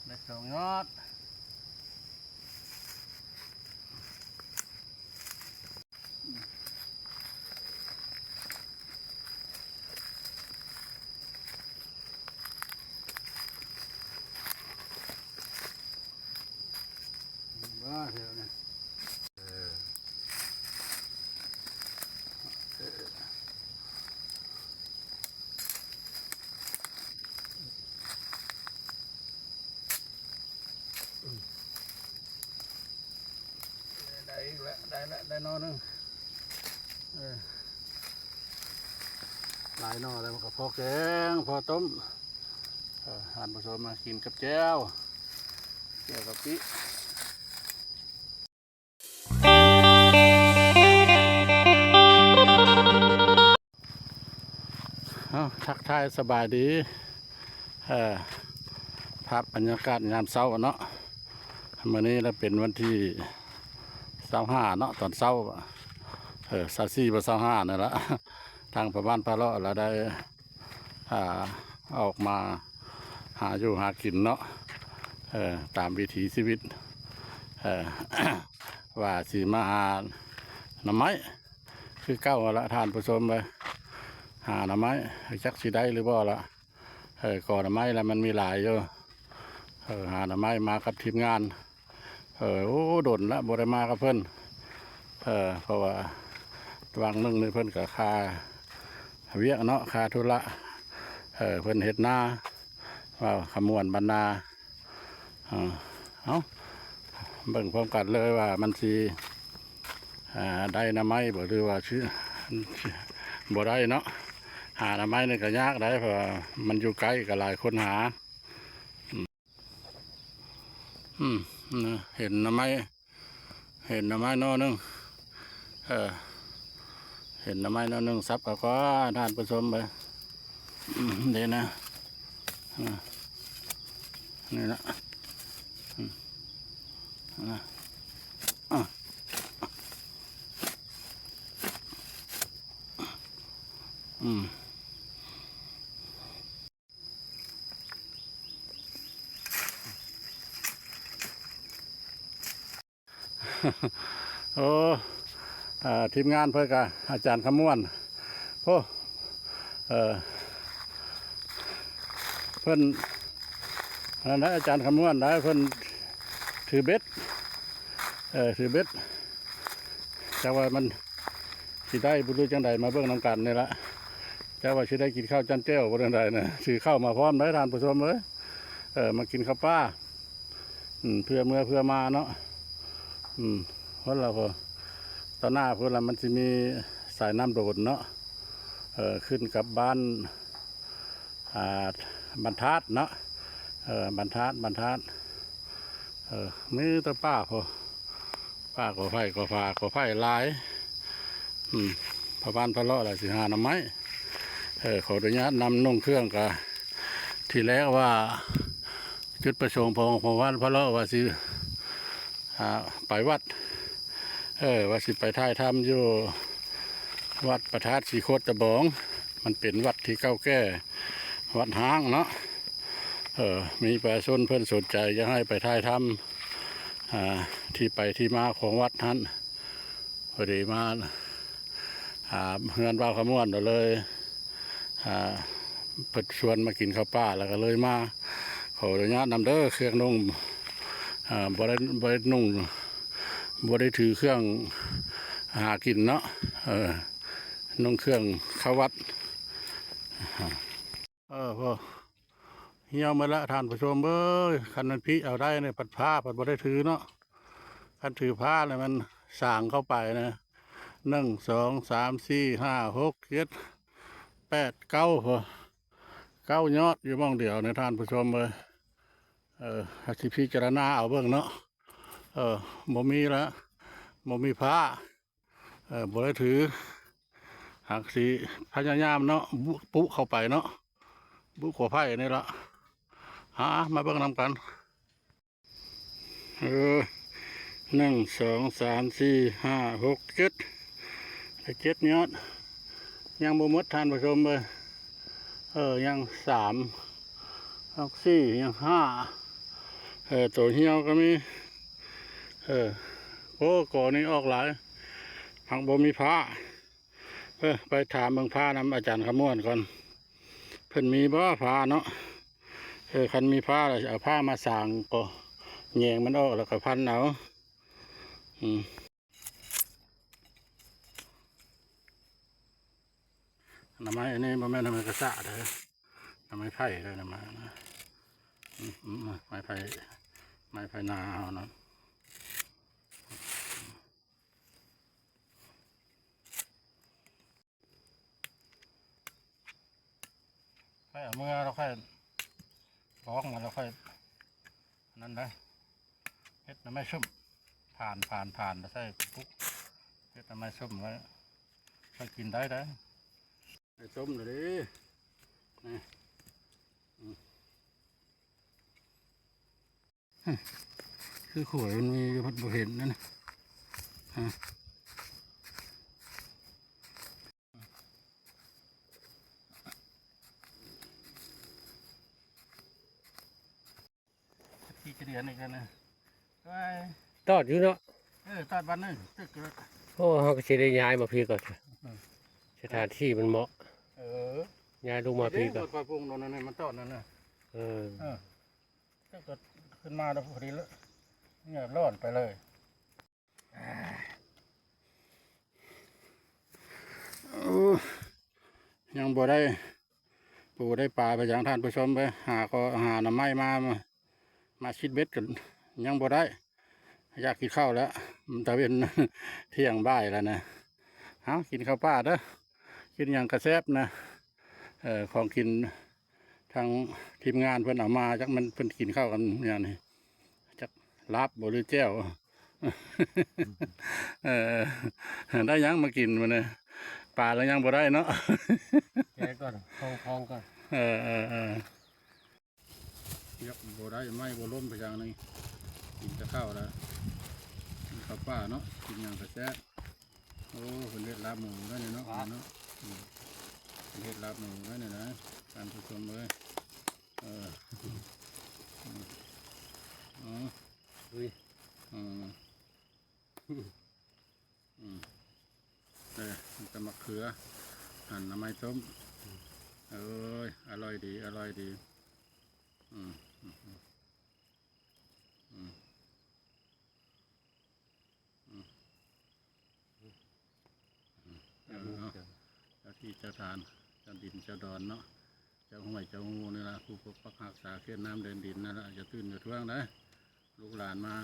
ໄດ້ສອງຍອດ. ໄດ້ອີກແລ້ວ ໄດ້ແລ້ວ ໄດ້ໜໍ່ໜຶ່ງ. ເອີ ຫຼາຍໜໍ່ແລ້ວ ມັນກໍພໍແກງ ພໍຕົ້ມ. ເອີ ທ່ານຜູ້ຊົມ ມາກິນກັບແຈ່ວ ແຈ່ວກະປິ. ເອົາ ທັກທາຍສະບາຍດີ. ເອີ ພາບບັນຍາກາດຍາມເຊົ້າເນາະ. ມື້ນີ້ລະເປັນວັນທີຊາວຫ້າເນາະ ຕອນເຊົ້າ ເອີ ຊາວສີ່ບໍ່ ຊາວຫ້ານີ້ລະ ທາງພໍ່ບ້ານພາເລາະລະໄດ້ ອ່າ ອອກມາຫາຢູ່ຫາກິນເນາະ ເອີ ຕາມວິຖີຊີວິດ ເອີ ວ່າຊິມາຫາໜໍ່ໄມ້ຄືເກົ່າຫັ້ນລະທ່ານຜູ້ຊົມເອີຍ. ຫາໜໍ່ໄມ້ ຈັກຊິໄດ້ຫຼືບໍ່ລະ ເອີ ກໍໜໍ່ໄມ້ລະມັນມີຫຼາຍຢູ່ ເອີ ຫາໜໍ່ໄມ້ມາກັບທີມງານ. ເອີ ໂອ້ ດົນລະບໍ່ໄດ້ມາກັບເພິ່ນ ເອີ ເພາະວ່າຫວ່າງໜຶ່ງນີ້ເພິ່ນກະຄາວຽກເນາະ ຄາທຸລະ ເອີ ເພິ່ນເຮັດນາ ວ່າຂະມວນບັນນາ. ເອີ ເອົາ ເບິ່ງພ້ອມກັນເລີຍວ່າມັນຊິ ອ່າ ໄດ້ໜໍ່ໄມ້ບໍ່ ຫຼືວ່າຊິ ບໍ່ໄດ້ເນາະ. ຫາໜໍ່ໄມ້ນີ້ກະຍາກໄດ໋ ເພາະວ່າມັນຢູ່ໃກ້ ກະຫຼາຍຄົນຫາ. ອືມ ເຫັນໜໍ່ໄມ້ ເຫັນໜໍ່ໄມ້ໜໍ່ໜຶ່ງ ເອີ ເຫັນໜໍ່ໄມ້ໜໍ່ໜຶ່ງ ສັບເອົາກ່ອນທ່ານຜູ້ຊົມເອີຍ. ອືມ ເດ້ນະ ອືມ ນີ້ລະ ອືມ ນະ ອາ ອືມ. ໂອ້ ເອີ ທີມງານເພິ່ນກະອາຈານຄຳມ່ວນ ໂອ້ ເອີ ເພິ່ນ ອັນນັ້ນນະ ອາຈານຄຳມ່ວນນະ ເພິ່ນຖືເບັດ ເອີ ຖືເບັດ. ຈັກວ່າມັນຊິໄດ້ບໍ່ ຫຼືຈັ່ງໃດ ມາເບິ່ງນຳກັນນີ້ລະ. ຈັກວ່າຊິໄດ້ກິນເຂົ້າຈ້ຳແຈ່ວບໍ່ ຈັ່ງໃດນະ ຖືເຂົ້າມາພ້ອມໄດ໋ທ່ານຜູ້ຊົມເອີຍ. ເອີ ມາກິນເຂົ້າປ່າ ອືມ ເພື່ອເມືອເພື່ອມາເນາະ. ອືມ ພຸ້ນລະ ຕອນໜ້າພຸ້ນລະ ມັນຊິມີສາຍນ້ຳໂດນເນາະ ເອີ ຂຶ້ນກັບບ້ານ ອ່າ ບັນທາດເນາະ ເອີ ບັນທາດ ບັນທາດ ເອີ ມີແຕ່ປ່າພຸ້ນ ປ່າກໍໄຜ່ກໍຟາກໍໄຜ່ຫຼາຍ. ອືມ ພໍ່ບ້ານພາເລາະລະຊິຫາໜໍ່ໄມ້ ເອີ ຂໍອະນຸຍາດນຳນຸ່ງເຄື່ອງ. ກະທີແລກວ່າຈຸດປະສົງຂອງພໍ່ບ້ານພາເລາະວ່າຊິ ອ່າ ໄປວັດ ເອີ ວ່າຊິໄປຖ່າຍທຳຢູ່ວັດພະທາດສີໂຄດຕະບອງ. ມັນເປັນວັດທີ່ເກົ່າແກ່ ວັດຮ້າງເນາະ ເອີ ມີປະຊາຊົນເພິ່ນສົນໃຈຢາກໃຫ້ໄປຖ່າຍທຳ ອ່າ ທີ່ໄປທີ່ມາຂອງວັດຫັ້ນ. ພໍດີມາ ອ່າ ເຮືອນບ່າວຄຳມ່ວນ ກໍເລີຍ ອ່າ ເພິ່ນຊວນມາກິນເຂົ້າປ່າ ແລ້ວກໍເລີຍມາ. ຂໍອະນຸຍາດນຳເດີ ເຄື່ອງນຸ່ງ ອ່າ ບໍ່ໄດ້ ບໍ່ໄດ້ນຸ່ງ ບໍ່ໄດ້ຖືເຄື່ອງຫາກິນເນາະ ເອີ ນຸ່ງເຄື່ອງເຂົ້າວັດ. ເອີ ພໍ ຫ່ຽວໝົດລະທ່ານຜູ້ຊົມເອີຍ. ຄັນມັນພິເອົາໄດ້ນີ້ ພັດພ້າພັດບໍ່ໄດ້ຖືເນາະ. ຄັນຖືພ້າແລ້ວມັນສາງເຂົ້າໄປນະ ໜຶ່ງ ສອງ ສາມ ສີ່ ຫ້າ ຫົກ ເຈັດ ແປດ ເກົ້າ ພໍ ເກົ້າຍອດຢູ່ໝ່ອງດຽວນີ້ທ່ານຜູ້ຊົມເອີຍ. ເອີ ຊິພິຈາລະນາເອົາເບິ່ງເນາະ. ເອີ ບໍ່ມີລະ ບໍ່ມີພ້າ ເອີ ບໍ່ໄດ້ຖື ຫາກຊິພະຍາຍາມເນາະ ບຸ ປຸເຂົ້າໄປເນາະ ບຸກວ່າໄຜ່ນີ້ລະ. ຫາ ມາເບິ່ງນຳກັນ ເອີ ໜຶ່ງ ສອງ ສາມ ສີ່ ຫ້າ ຫົກ ເຈັດ ໄດ້ເຈັດຍອດ ຍັງບໍ່ໝົດທ່ານຜູ້ຊົມເອີຍ. ເອີ ຍັງສາມ ຍັງສີ່ ຍັງຫ້າ ເອີ ໂຕຫ່ຽວກໍມີ. ເອີ ໂອ້ ກໍນີ້ອອກຫຼາຍ ຫາກບໍ່ມີພ້າ. ເອີ ໄປຖາມເບິ່ງພ້ານຳອາຈານຄຳມ່ວນກ່ອນ ເພິ່ນມີບໍ່ພ້າເນາະ. ເອີ ຄັນມີພ້າແລ້ວເອົາພ້າມາສາງກໍແຍງມັນອອກ ແລ້ວກໍພັນເອົາ. ອືມ ໜໍ່ໄມ້ອັນນີ້ບໍ່ແມ່ນໜໍ່ໄມ້ກະຊະເດີ ໜໍ່ໄມ້ໄຜ່ເດີ ໜໍ່ໄມ້ນະ. ອືມ ອືມ ໄມ້ໄຜ່ ໄມ້ໄຜ່ນາເຮົານະ. ຄ່ອຍເອົາເມືອ ແລ້ວຄ່ອຍປອກມາ ແລ້ວຄ່ອຍນັ້ນໄດ໋ ເຮັດໜໍ່ໄມ້ສົ້ມ ຜ່ານ ຜ່ານ ຜ່ານ ແລ້ວໃສ່ປຸກ ເຮັດໜໍ່ໄມ້ສົ້ມໄວ້ ຄ່ອຍກິນໄດ້ໄດ໋. ໄດ້ຕົ້ມແລ້ວເດ້ ນີ້ ອືມ. ຄືຂວດມັນມີຢູ່ ພັດບໍ່ເຫັນນັ້ນນະ. ທີ່ຈະເດືອນນີ້ກັນນະ ໂອ້ຍ ຕອດຢູ່ເນາະ. ເອີ ຕອດວັນໜຶ່ງຕຶກ. ໂອ້ ເຮົາກໍຊິໄດ້ຍ້າຍມາພີ້ກ່ອນ ເອີ ສະຖານທີ່ມັນເໝາະ. ເອີ ຍ້າຍລົງມາພີ້ກ່ອນ ເດ້ ຂ້ອຍປຸງໂນ່ນນີ້ ມັນຕອດນັ້ນນະ. ເອີ ເອີ ເຈົ້າກໍຂຶ້ນມາແລ້ວພໍດີລະ ເຫງືອຮ້ອນໄປເລີຍ. ໂອ້ ຍັງບໍ່ໄດ້ປູໄດ້ປາໄປຫຍັງທ່ານຜູ້ຊົມເອີຍ. ຫາກໍຫາໜໍ່ໄມ້ມາ ມາຊິດເບັດກໍຍັງບໍ່ໄດ້. ຢາກກິນເຂົ້າແລ້ວ ຕາເວັນທ່ຽງບ່າຍແລ້ວນະ. ເອົາ ກິນເຂົ້າປ່າເດີ ກິນຫຍັງກະແຊບນະ. ເອີ ຂອງກິນທາງທີມງານເພິ່ນເອົາມາ ຈັກມັນເພິ່ນກິນເຂົ້າກັນຫຍັງນີ້ ຈັກລາບບໍ່ ຫຼືແຈ່ວ. ເອີ ໄດ້ຫຍັງມາກິນມື້ນີ້ ປາລະຍັງບໍ່ໄດ້ເນາະ. ແກະກ່ອນ ຄອງໆກ່ອນ. ເອີ ເອີ ເອີ. ຢາກບໍ່ໄດ້ໄມ້ບໍ່ລົ້ມໄປຫຍັງນີ້ ກິນແຕ່ເຂົ້າລະ ກິນເຂົ້າປ່າເນາະ ກິນຫຍັງກະແຊບ. ໂອ້ ເພິ່ນເຮັດລາບໝູໄດ້ນີ້ເນາະ ເນາະ. ອືມ ເພິ່ນເຮັດລາບໝູໄດ້ນີ້ນະ ທ່ານຜູ້ຊົມເອີຍ. ເອີ ອືມ ອືມ ອຸ້ຍ ອືມ ອືມ ເອີ ມັນຈະມະເຂືອ ຫັ້ນໜໍ່ໄມ້ຕົ້ມ. ອືມ ເອີຍ ອະລ່ອຍດີ ອະລ່ອຍດີ. ອືມ ອືມ ອືມ ອືມ ອືມ ເອີ ເຈົ້າທີ່ເຈົ້າທານ ເຈົ້າດິນເຈົ້າດອນເນາະ ເຈົ້າຫ້ວຍເຈົ້າຮູນີ້ລະ ຜູ້ປົກປັກຮັກສາເຂດນ້ຳແດນດິນນັ້ນລະ. ຢ່າຕື່ນຢ່າທວງໄດ໋ ລູກຫຼານມາ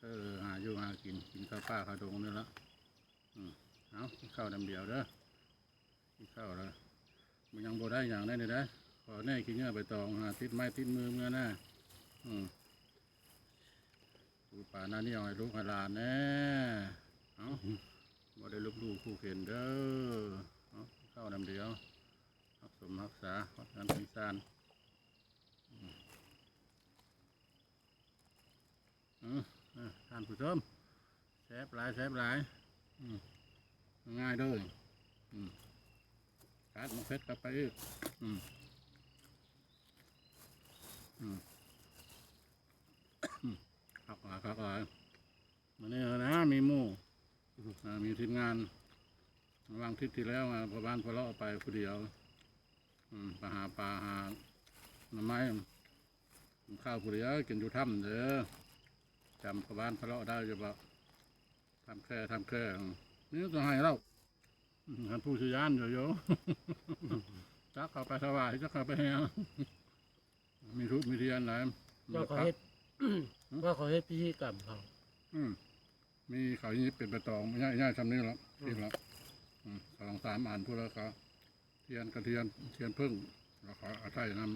ເອີ ຫາຢູ່ຫາກິນ ກິນເຂົ້າປ່າເຂົ້າດົງນີ້ລະ. ອືມ ເອົາ ກິນເຂົ້ານຳດຽວເດີ ກິນເຂົ້າລະ ມັນຍັງບໍ່ໄດ້ຫຍັງໄດ໋ນີ້ໄດ໋. ຂໍແດ່ ຂີ້ເຫຍື້ອໃບຕອງ ຫາຕິດໄມ້ຕິດມືເມືອແດ່. ອືມ ປູປາໜ້າໜຽວໃຫ້ລູກໃຫ້ຫຼານແດ່. ເອົາ ບໍ່ໄດ້ລົບຫຼູ່ຂູ່ເຂັນເດີ. ເອົາ ເຂົ້ານຳດຽວ ຮັກສົມຮັກສາ ຮັກງານເປັນຊານ. ອືມ ອືມ ເອີ ທ່ານຜູ້ຊົມ ແຊບຫຼາຍ ແຊບຫຼາຍ. ອືມ ງ່າຍເດີ. ອືມ ຕັດໝາກເຜັດກັບໄປອີກ. ອືມ ອືມ ຄັກຫຼາຍ ຄັກຫຼາຍ. ມື້ນີ້ນະ ມີໝູ່ ອືມ ເອີ ມີທີມງານ ຫວ່າງທິດທີ່ແລ້ວ ອາ ພໍ່ບ້ານພໍ່ເລາະໄປຜູ້ດຽວ. ອືມ ໄປຫາປາຫາໜໍ່ໄມ້ ກິນເຂົ້າຜູ້ດຽວ ກິນຢູ່ຖ້ຳເດີ. ຈຳພໍ່ບ້ານພໍ່ເລາະໄດ້ຢູ່ບໍ່? ຖ້ຳແຄ່ ຖ້ຳແຄ່ ອືມ ນີ້ກໍໃຫ້ແລ້ວ. ອືມ ຄັນຜູ້ຊິຢ້ານຢູ່ ໂຢ ຈັກເຂົາໄປຖວາຍ ຈັກເຂົາໄປແຫ່ ມີທູບມີທຽນຫຼາຍ. ວ່າເຂົາເຮັດ ຫືມ ວ່າເຂົາເຮັດພິທີກຳເຂົາ. ອືມ ມີເຂົາເຮັດເປັນໃບຕອງ ໃຫຍ່ ໃຫຍ່ຊ່ຳນີ້ລະ ອືມ ນີ້ລະ. ອືມ ສອງສາມອັນພຸ້ນລະ ເຂົາທຽນກະທຽນ ທຽນເຜິ້ງ ແລ້ວເຂົາເອົາໃສ່ນຳ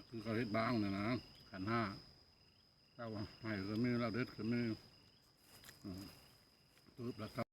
ຄືເຂົາເຮັດບາງນັ້ນນະ ຂັນຫ້າ ເຈົ້າໃຫ້ກໍມີ ລາວເດັດກໍມີ. ອືມ ປຶບ ແລ້ວເຂົາ